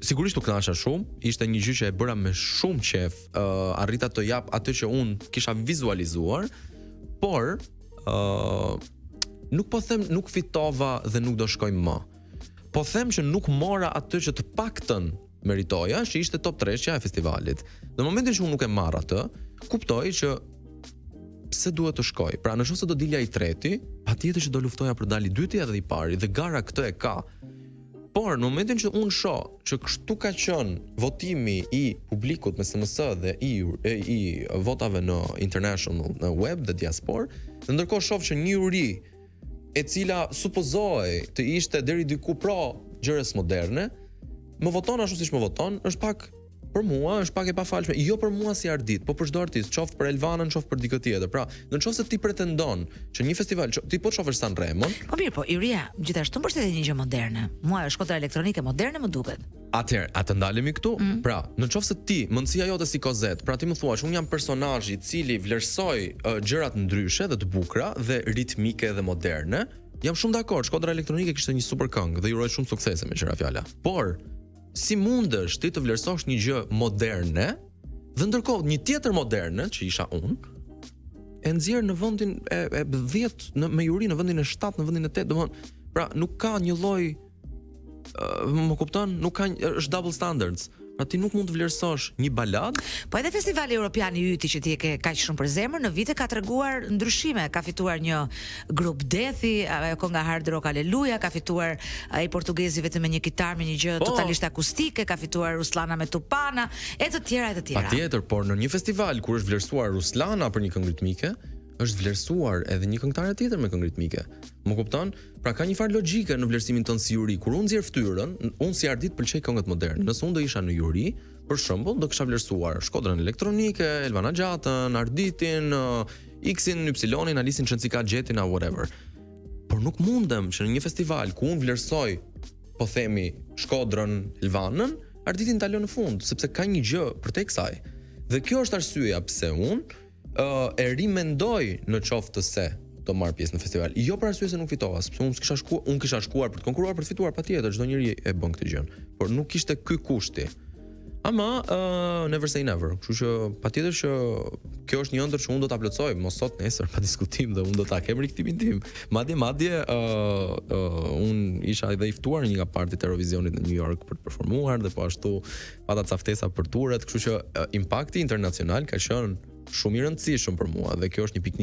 Sigurisht u kënaqa shumë, ishte një gjë që e bëra me shumë qejf, uh, arrita të jap atë që unë kisha vizualizuar, por uh, nuk po them nuk fitova dhe nuk do shkoj më. Po them që nuk mora atë që të paktën meritoja, që ishte top 3-ja e festivalit. Në momentin që unë nuk e marr atë, kuptoj që pse duhet të shkoj. Pra, në qoftë se do dilja i treti, patjetër që do luftoja për dal i dyti edhe i pari dhe gara këtë e ka. Por në momentin që unë shoh që kështu ka qenë votimi i publikut me SMS dhe i e, i votave në international në web dhe diasporë, dhe ndërkohë shoh që një juri e cila supozohej të ishte deri diku pro gjërës moderne, më voton ashtu siç më voton, është pak për mua është pak e pafalshme, jo për mua si Ardit, po për çdo artist, qoftë për Elvanën, qoftë për dikë tjetër. Pra, në qoftë se ti pretendon që një festival, që, ti po të shohësh Sanremo, Po mirë, po juria gjithashtu mbështeti një gjë moderne. Mua ajo Shkodra elektronike moderne më duket. Atëherë, a të ndalemi këtu? Mm. Pra, në qoftë se ti, mendësia jote si Kozet, pra ti më thua që unë jam personazhi i cili vlerësoj uh, gjërat ndryshe dhe të bukura dhe ritmike dhe moderne, jam shumë dakord, Shkodra elektronike kishte një super këngë dhe i uroj shumë suksese me qira fjala. Por, si mundesh ti të vlerësosh një gjë moderne dhe ndërkohë një tjetër moderne që isha unë e nxjerr në vendin e, e 10 në me juri në vendin e 7 në vendin e 8, domethënë, pra nuk ka një lloj më kupton, nuk ka është double standards. Pra ti nuk mund të vlerësosh një baladë. Po edhe festivali europian i yti që ti e ke kaq shumë për zemër në vite ka treguar ndryshime, ka fituar një grup death-i, ajo kënga Hard Rock Alleluja, ka fituar ai portugezi vetëm me një kitarë me një gjë po. totalisht akustike, ka fituar Ruslana me Tupana e të tjera e të tjera. Patjetër, por në një festival kur është vlerësuar Ruslana për një këngë ritmike, është vlerësuar edhe një këngëtare tjetër me këngë ritmike. Më kupton? Pra ka një farë logjike në vlerësimin tënd si juri. Kur unë nxjerr fytyrën, unë si Ardit pëlqej këngët moderne. Nëse unë do isha në juri, për shembull, do kisha vlerësuar Shkodrën elektronike, Elvana Gjatën, Arditin, X-in, Y-in, Alisin Çencika, Gjetin a whatever. Por nuk mundem që në një festival ku unë vlerësoj, po themi, Shkodrën, Elvanën, Arditin ta lë në fund, sepse ka një gjë përtej kësaj. Dhe kjo është arsyeja pse unë uh, e rimendoj në qoftë se do marr pjesë në festival. Jo për arsye se nuk fitova, sepse unë kisha shkuar, unë kisha shkuar për të konkurruar për të fituar patjetër, çdo njeri e bën këtë gjë. Por nuk ishte ky kushti. Ama uh, never say never. Kështu që patjetër që kjo është një ëndërr që unë do ta plotësoj, mos sot nesër pa diskutim dhe unë do ta kem rikthimin tim. Madje madje uh, uh, unë isha edhe i ftuar në një nga partit e Eurovisionit në New York për të performuar dhe po ashtu pata ca ftesa për turet, kështu që uh, impakti internacional ka qenë shumë i rëndësishëm për mua dhe kjo është një pikë.